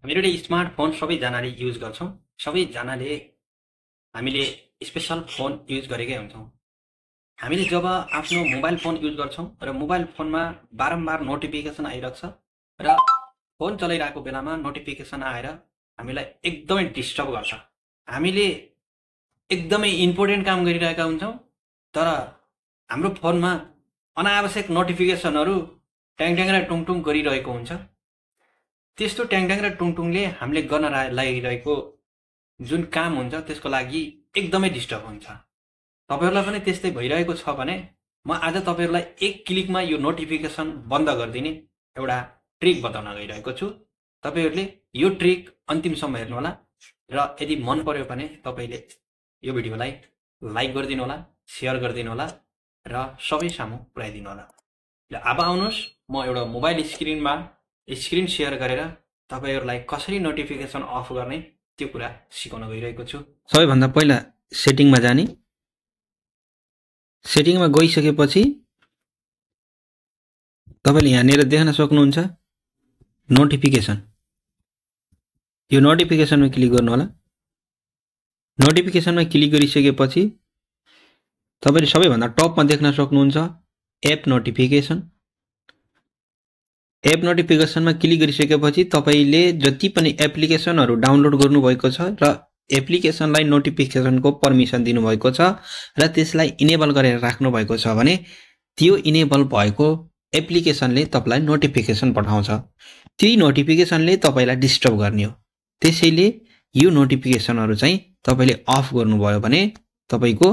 मेरो एउटा स्मार्टफोन सबैजनाले युज गर्छौँ। सबैजनाले हामीले स्पेसल फोन युज गरेकै हुन्छौँ। हामीले जब आफ्नो मोबाइल फोन युज गर्छौँ र मोबाइल फोनमा बारम्बार नोटिफिकेसन आइरहेको छ र फोन चलाइरहेको बेलामा नोटिफिकेसन आएर हामीलाई एकदमै डिस्टर्ब गर्छ। हामीले एकदमै इम्पोर्टेन्ट काम गरिरहेका हुन्छौँ तर हाम्रो फोनमा अनावश्यक नोटिफिकेसनहरू ट्याङ र टुङटुङ गरिरहेको हुन्छ। त्यस्तो ट्याङ र टुङटुङले हामीले गर्न लागिरहेको जुन काम हुन्छ त्यसको लागि एकदमै डिस्टर्ब हुन्छ। तपाईहरुलाई पनि त्यस्तै भइरहेको छ भने म आज तपाईहरुलाई एक क्लिकमा यो नोटिफिकेसन बन्द गरिदिने एउटा ट्रिक बताउन गइरहेको छु। तपाईहरुले यो ट्रिक अन्तिमसम्म हेर्नु होला र यदि मन पर्यो भने तपाईले यो भिडियोलाई लाइक गरिदिनु होला, शेयर गरिदिनु होला र सबै सामु पुर्याइदिनु होला। ल अब आउनुस् म एउटा मोबाइल स्क्रिनमा स्क्रिन शेयर गरेर तपाईहरुलाई कसरी नोटिफिकेसन अफ गर्ने त्यो कुरा सिकाउन गइरहेको छु। सबैभन्दा पहिला सेटिङमा जाने। सेटिङमा गइसकेपछि तपाईले यहाँनिर देख्न सक्नुहुन्छ नोटिफिकेसन। यो नोटिफिकेसनमा क्लिक गर्नु होला। नोटिफिकेसनमा क्लिक गरिसकेपछि तपाईले सबैभन्दा टपमा देख्न सक्नुहुन्छ एप नोटिफिकेसन। एप नोटिफिकेसनमा क्लिक गरिसकेपछि तपाईले जति पनि एप्लिकेसनहरु डाउनलोड गर्नुभएको छ र एप्लिकेसनलाई नोटिफिकेसनको पर्मिसन दिनुभएको छ र त्यसलाई इनेबल गरेर राख्नु भएको छ भने त्यो इनेबल भएको एप्लिकेसनले तपाईलाई नोटिफिकेसन पठाउँछ। त्यही नोटिफिकेसनले तपाईलाई डिस्टर्ब गर्ने हो। त्यसैले यो नोटिफिकेसनहरु चाहिँ तपाईले अफ गर्नुभयो भने तपाईको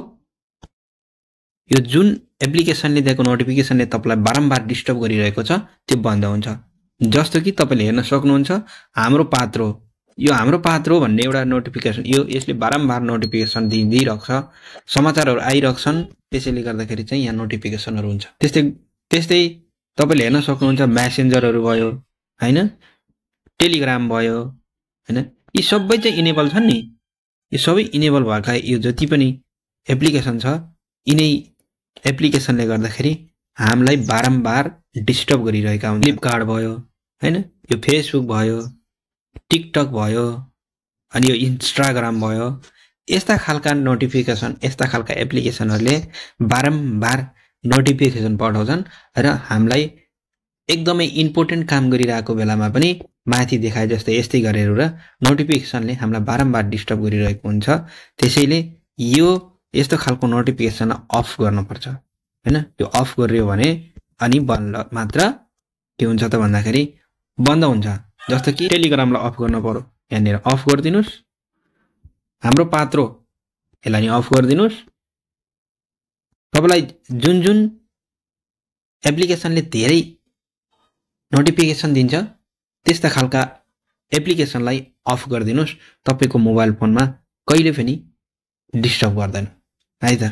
यो जुन एप्लिकेसनले दिएको नोटिफिकेसनले तपाईलाई बारम्बार डिस्टर्ब गरिरहेको छ त्यो बन्द हुन्छ। जस्तो कि तपाईले हेर्न सक्नुहुन्छ हाम्रो पात्रो, यो हाम्रो पात्रो भन्ने एउटा नोटिफिकेसन, यो यसले बारम्बार नोटिफिकेसन दिइरहेको छ। समाचारहरु आइरहेको छन् त्यसैले गर्दाखेरि चाहिँ यहाँ नोटिफिकेसनहरु हुन्छ। त्यस्तै तपाईले हेर्न सक्नुहुन्छ मेसेन्जरहरु भयो हैन, टेलिग्राम भयो हैन, यी सबै चाहिँ इनेबल छन् नि। यो सबै इनेबल भएका यो जति पनि एप्लिकेसन छ यिनै एप्लिकेसनले गर्दाखेरि हामीलाई बारम्बार डिस्टर्ब गरिरहेका हुन्छन्। फ्लिपकार्ट भयो हैन, यो फेसबुक भयो, टिकटक भयो, अनि यो इन्स्टाग्राम भयो, यस्ता खालका नोटिफिकेसन, यस्ता खालका एप्लिकेसनहरुले बारम्बार नोटिफिकेसन पठाउँछन् र हामीलाई एकदमै इम्पोर्टेन्ट काम गरिरहेको बेलामा पनि माथि देखाए जस्तै यस्तै गरेर र नोटिफिकेसनले हामीलाई बारम्बार डिस्टर्ब गरिरहेको हुन्छ। त्यसैले यो यस्तो खालको नोटिफिकेसन अफ गर्नुपर्छ हैन। यो अफ गरियो भने अनि बन्द मात्र के हुन्छ त भन्दाखेरि बन्द हुन्छ। जस्तो कि टेलिग्रामलाई अफ गर्न पर्यो, यहाँनिर अफ गरिदिनुस्। हाम्रो पात्रो यसलाई नि अफ गरिदिनुस्। तपाईलाई जुन जुन एप्लिकेसनले धेरै नोटिफिकेसन दिन्छ त्यस्ता खालका एप्लिकेसनलाई अफ गरिदिनुस्। तपाईको मोबाइल फोनमा कहिले पनि डिस्टर्ब गर्दैन है त।